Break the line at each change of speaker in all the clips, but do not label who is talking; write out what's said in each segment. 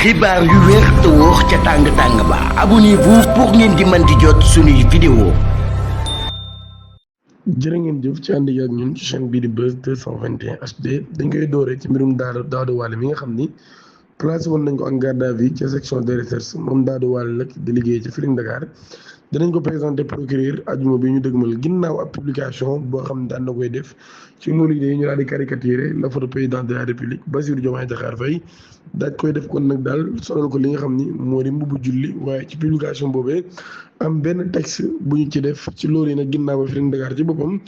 xibaar yu wér te wóor ca tàng ba abonnez-vous pour ngeen di mën di jot suñuy vidéo.
jërë ngeen jëf ci ànd ak ñun ci chaîne bii di Buzz 221 HD dañ koy dooree ci mbirum Daouda Wale mi nga xam ni placé woon nañ ko en garde à vue ca section des recherches moom Daouda Wale nag di liggéey ci Feeling Dakar dinañ ko présenté procureur ajuma bi ñu dëgmal ginnaaw ab publication boo xam ne daan na koy def ci loolu yi ñu daal di caricaturé la photo président de la république Bassirou Diomaye Diakhar Faye daaj koy def kon nag daal sonal ko li nga xam ni moo di mbubu julli waaye ci publication boobee am benn texte bu ñu ci def ci loolu yi nag ginnaaw ba Feeling Dakar ci boppam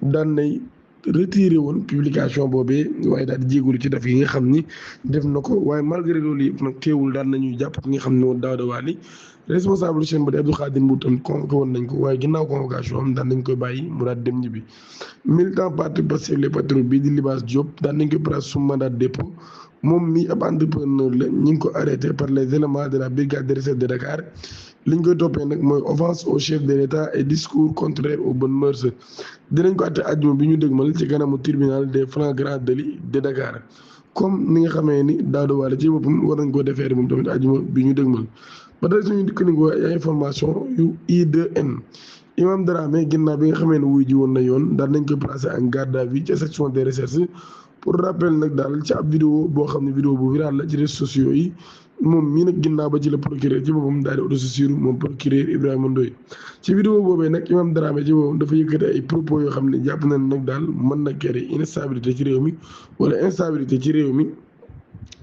daan nay retiré woon publication boobee waaye daal di jégalu ci def yi nga xam ni def na ko waaye malgré loolu yëpp nag teewul daan nañuy jàpp ki nga xam ne woon Daouda Wale responsable chaîne ba di Abdou Khadir Mbow tam convoqué woon nañ ko waaye ginnaaw convocation am daan nañ koy bàyyi mu daal dem ñibbi militant parti Pastef les patriotes bii di Libaas Diop daan nañ koy place sous mandat de dépôt moom mi ab entrepreneur la ñu ngi ko arrêté par les éléments de la brigade de recherche de Dakar li ñu koy toppee nag mooy offense au chef de l'État et discours contraire aux bonnes mœurs dinañ ko àtte àjjuma bi ñu dëgmal ci kanamu tribunal des flagrants délits de Dakar comme ni nga xamee ni Daouda Wale ci boppam war nañ koo defeere moom tamit àjjuma bi ñu dëgmal ba tey suñu dikkandikoo ay information yu I2N Imam Dramé ginnaaw bi nga xamee ne wuy ji woon na yoon daal nañ koy placé en garde à vue ci section des recherches pour rappel nag daal ci ab vidéo boo xam ne vidéo bu viral la ci réseaux sociaux yi moom mii nag ginnaaw ba ci la procureur ci boppam daal di autosaisir moom procureur Ibrahima Ndoye ci vidéo boobee nag Imam Dramé ci boppam dafa yëkkati ay propos yoo xam ne jàpp nañ nag daal mën na créer instabilité ci réew mi wala instabilité ci réew mi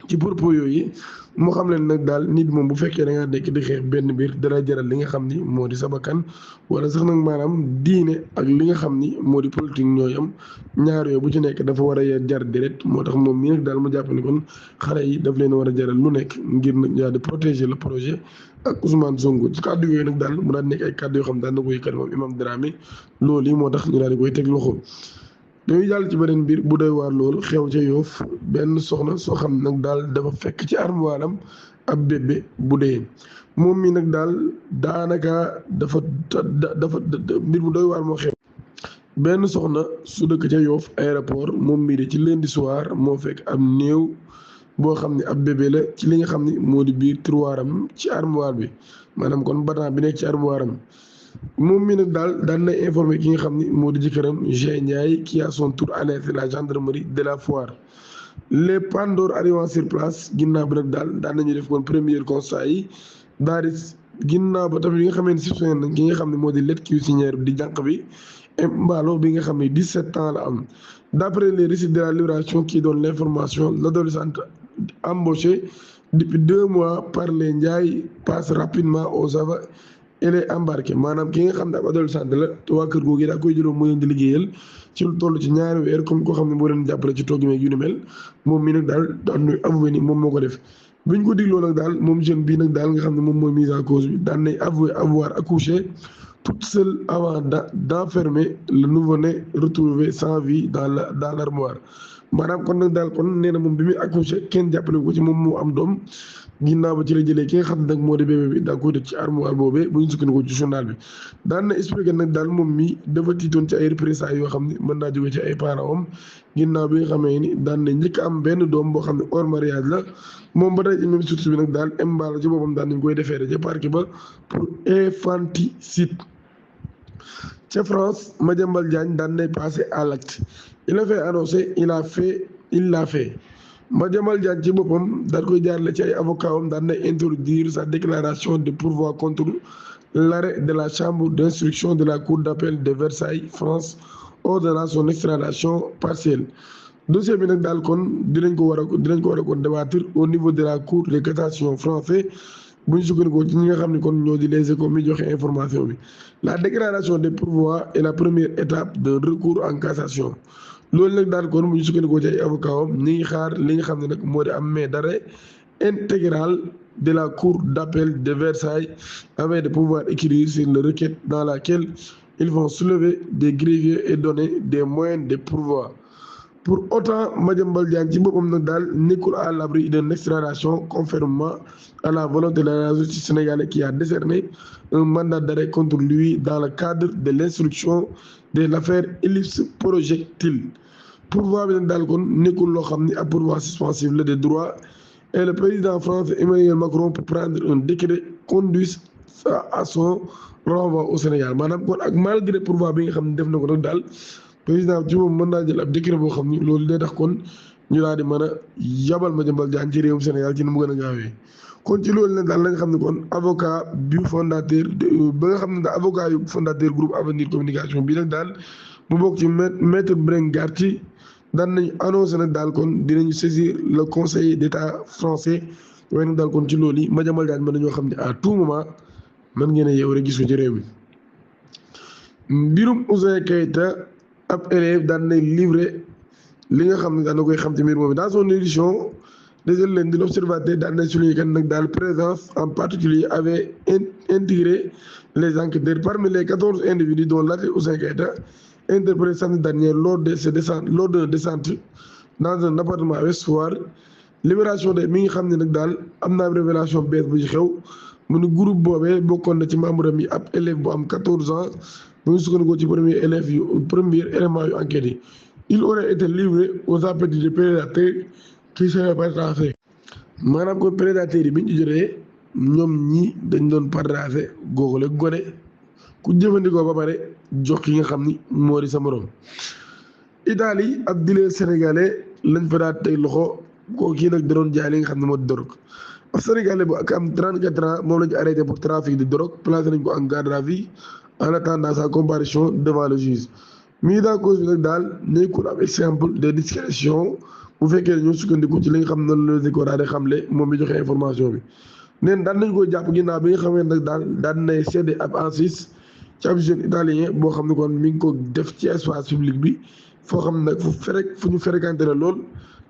ci propos yooyu moo xam leen nag daal nit moom bu fekkee da ngaa nekk di xeex benn mbir dara jaral li nga xam ni moo di sa bakkan wala sax nag maanaam diine ak li nga xam ni moo di politique ñooy am ñaar yooyu bu ci nekk dafa war a jar deret moo tax moom mii nag daal mu jàpp ni kon xale yi daf leen war a jaral lu nekk ngir nag yaa di protéger le projet ak Ousmane Sonko ci kàddu yooyu nag daal mu daal nekk ay kàddu yoo xam daal na ko yëkkat moom Imam Dramé loolu yi moo tax ñu daal di koy teg loxo. dañuy jàll ci beneen mbir bu doy waar loolu xew ca Yoff benn soxna soo xam nag daal dafa fekk ci armoire am ab bébé bu dee moom mi nag daal daanaka dafa mbir mu doy waar moo xew benn soxna su dëkk ca Yoff aéroport moom mii de ci lundi soir moo fekk ab néew boo xam ne ab bébé la ci li nga xam ni moo di biir tiroir am ci armoire bi maanaam kon batan bi nekk ci armoire am moom mi nag daal daan na informé ki nga xam ni moo di jëkkëram G Ndiaye qui a son tour alerté la gendarmerie de la Foire les Pandor arrivant sur place ginnaaw bi nag daal daan nañu def kon premier constat yi daal di ginnaaw ba tamit bi nga xamee ne soupçonné nañ ki nga xam ne moo di lettre cuisinière di jànq bi Mballo bi nga xam ne 17 ans la am d'après les récits de la libération qui donne l'information l'adolescente embauchée depuis 2 mois par les Ndiaye passe rapidement aux aveux. elle est embarquée maanaam ki nga xam ne ab adolescente la te waa kër googu daa koy jëloon mu leen di liggéeyal ci lu toll ci ñaari weer comme koo xam ne moo leen jàppale ci togg meeg yu ni mel moom mi nag daal daan nuy avoué ni moom moo ko def biñ ko digloo nag daal moom jeune bii nag daal nga xam ne moom mooy mise en cause bi daan nay avoué avoir accouché toute seule avant d'enfermer le nouveau-né retrouvé sans vie dans l'armoire maanaam kon nag daal kon nee na moom bi muy accouché kenn jàppale ko ci moom moo am doom ginnaaw ba ci la jëlee ki nga xam ne nag moo di bébé bi daa koy def ci armoire boobee bu ñu sukkandiku ci journal bi daan na expliqué nag daal moom mi dafa tiitoon ci ay représailles yoo xam ne mën naa jóge ci ay parents am ginnaaw bi nga xamee ni daan na njëkk am benn doom boo xam ne hors mariage la moom ba tey ci même source bi nag daal Mballo ci boppam daan nañ koy defeere ca parquet ba pour infanticide. ca France Madiambal Diagne daan nay passé à l'acte il a fait annoncer il l'a fait Madiambal Diagne ci boppam daal koy jaarale ci ay avocat am daan nay introduire sa déclaration de pourvoi contre l'arrêt de la chambre d'instruction de la cour d'appel de Versailles France ordonnant son extradition partielle dossier bi nag daal kon dinañ ko war a kon débattre au niveau de la cour de cassation français bu ñu sukkandikoo ci ñi nga xam ne kon ñoo di Les Échos mi joxe information bi la déclaration de pourvoi est la première étape d'un recours en cassation loolu nag daal kon bu ñu sukkandikoo ci ay avocat am ñi ngi xaar li nga xam ne nag moo di am main d'arrêt intégrale de la cour d'appel de Versailles afin de pouvoir écrire sur la requête dans laquelle ils vont soulever des griefs et donner des moyens de pourvoi. Pour autant Madiambal Diagne ci boppam nag daal nekkul à l'abri d'une extradition conformément à la volonté de la justice sénégalaise qui a décerné un mandat d'arrêt contre lui dans le cadre de l'instruction de l'affaire Ellipse Projectile pourvoi bi nag daal kon nekkul loo xam ni ab pourvoi suspensif la de droit et le président français Emmanuel Macron pour prendre un décret conduit à son renvoi au Sénégal maanaam kon ak malgré pourvoi bi nga xam ne def na ko nag daal président ci moom mën naa jël ab décret boo xam ni loolu day tax kon ñu daal di mën a yabal Madiambal Diagne ci réewum Sénégal ci ni mu gën a gaawee kon ci loolu nag daal la nga xam ne kon avocat du fondateur ba nga xam ne daal avocat yu fondateur groupe Avenir Communication bi nag daal mu bokk ci maître Breng Garty daan nañu annoncé nag daal kon dinañu saisir le conseil d'état français waaye nag daal kon ci loolu yi Madiambal Diagne mën nañoo xam ne à tout moment mën ngeen a yeew rek gis ko ci réew mi. mbirum Ouzin Keita ab élève daan nay livré li nga xam ne daan na koy xam ci mbir moom dans son édition des élèves de l'Observateur daan nay souligné kan nag daal présence en particulier avait intégré les enquêteurs parmi les 14 individus dont l'athlète Ouzin Keita interpellé samedi dernier lors de descente dans un appartement à Ouest Foire. Libération de mi ngi xam ne nag daal am naa révélation bees bu ci xew mu ne groupe boobee bokkoon na ci membre am yi ab élève bu am 14 ans bu ñu sukkandikoo ci premier élément yu enquête yi il aurait été livré aux appétits des prédateurs qui seraient partagés maanaam kon prédateurs yi bi ñu jotee ñoom ñi dañ doon partagé googule gone ku jëfandikoo ba pare jox ki nga xam ni moo di sa morom. Italie ab dealer sénégalais lañ fa daal tey loxo koo kii nag da doon jaay li nga xam ne moo di drogue ab sénégalais bu ak am 34 ans moom la ñu arrêté pour trafic de drogue placé nañ ko en garde à vue en attendant sa comparution devant le juge. mise en cause bi nag daal nekkul ab exemple de discrétion bu fekkee ne ñoo sukkandiku ci li nga xam ne noonu la ko daal di xamle moom mi joxe information bi. neen daan nañ koy jàpp ginnaaw bi nga xamee nag daal daan nay cédé ab en Suisse ci ab jeune italien boo xam ne kon mi ngi ko def ci espace public bi foo xam ne nag fu ñu fréquenté la lool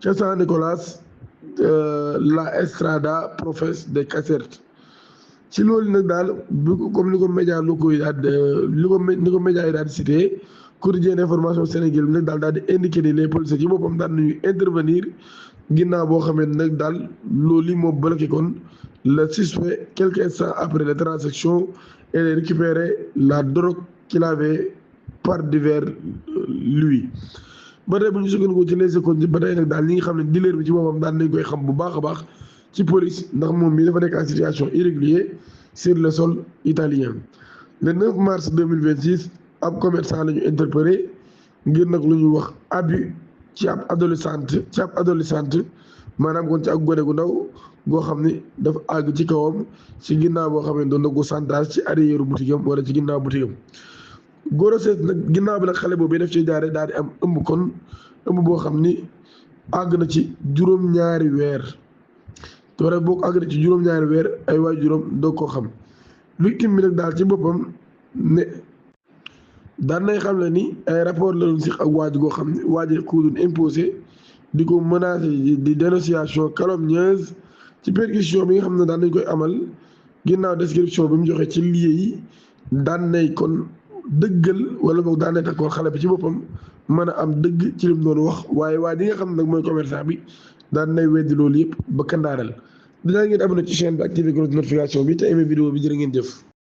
ca San Nicolas la Estrada Profes de Caserta ci loolu nag daal comme ni ko média locaux yi daal ni ko média yi daal di cité quotidien d'information Sénégal bi nag daal di indiqué ni les policiers ci boppam daan nañu intervenir ginnaaw boo xamee nag daal loolu moo bloqué kon le suspect quelques instants après la transaction et récupérer la drogue qu'il avait par divers lui. ba tey bu ñu sukkandikoo ci les écoles ba tey nag daal ñi nga xam ne dealer bi ci boppam daan nañ koy xam bu baax a baax ci police ndax moom mii dafa nekk en situation irrégulière sur le sol italien. Le 9 mars 2026 ab commerçant la ñu interpellé ngir nag lu ñuy wax abus ci ab adolescente maanaam kon ci ak gone gu ndaw goo xam ni dafa àgg ci kawam ci ginnaaw boo xam ne doon na ko chantage ci arrière boutique am wala ci ginnaaw boutique am. grossesse nag ginnaaw bi nag xale boobu def ci jaare daal di am ëmb kon ëmb boo xam ni àgg na ci juróom-ñaari weer te wala boo àgg na ci juróom-ñaari weer ay waajuram doog koo xam victime bi nag daal ci boppam ne daan nay xam ne ni ay rapport la doon si ak waaj goo xam ne waaj ko doon imposé di ko menacé di dénonciation calomnieuse ci perquisition bi nga xam ne daan nañ koy amal ginnaaw description bi mu joxe ci lieu yi daan nay kon dëggal wala boog daan nay tax kon xale bi ci boppam mën a am dëgg ci lim doon wax waaye waa ji nga xam ne nag mooy commerçant bi daan nay weddi loolu yëpp ba kandaaral dinaa ngeen abonné ci chaîne bi activé cloche de notification bi te aimé vidéo bi jërë ngeen jëf